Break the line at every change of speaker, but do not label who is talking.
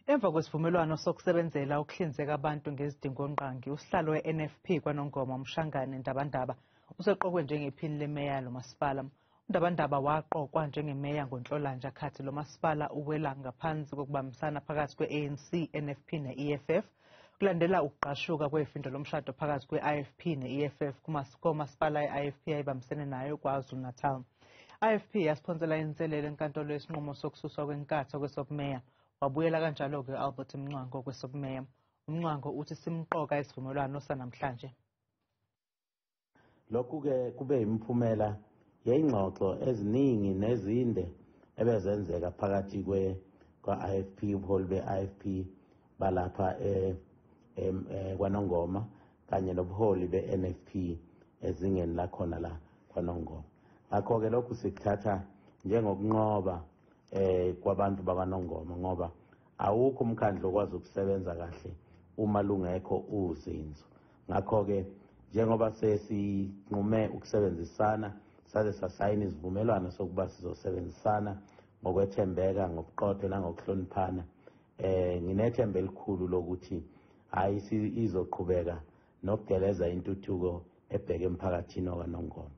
Emva kwesivumelwano sokusebenzela ukuhlinzeka abantu ngezidingongqangi, usihlalo we-NFP kwaNongoma uMshangane Ndabandaba useqokwe njengephini lemeya lomasipala. UNdabandaba waqokwa njengemeya ngoNhlolanja khathi lo masipala uwela ngaphansi kokubambisana phakathi kwe-ANC, NFP ne-EFF. Kulandela ukugqashuka kwefindo lomshado phakathi kwe-IFP ne-EFF komasipala i-IFP ayibambisene nayo KwaZulu-Natal. IFP yasiphonsela inselelo enkantolo yesinqumo sokususwa kwenkatha kwesobumeya. Wabuyela kanjalo-ke u-Albert Mncwango kwesobumeya. UMncwango uthi simqoka isivumelwano sanamhlanje.
Lokhu-ke kube imiphumela yey'ngxoxo eziningi nezinde ebezenzeka phakathi kwa-IFP, ubuholi be-IFP balapha kwaNongoma kanye nobuholi be-NFP ezingeni lakhona la kwaNongoma. Ngakho-ke lokhu sikuthatha njengokunqoba kwabantu bakwaNongoma, ngoba awukho umkhandlu okwazi ukusebenza kahle uma lungekho uzinzo. Ngakho-ke njengoba sesinqume ukusebenzisana, saze sasayina isivumelwano sokuba sizosebenzisana ngokwethembeka, ngobuqotho nangokuhloniphana, nginethemba elikhulu lokuthi hayi izoqhubeka nokugeleza intuthuko ebheke emphakathini wakwaNongoma.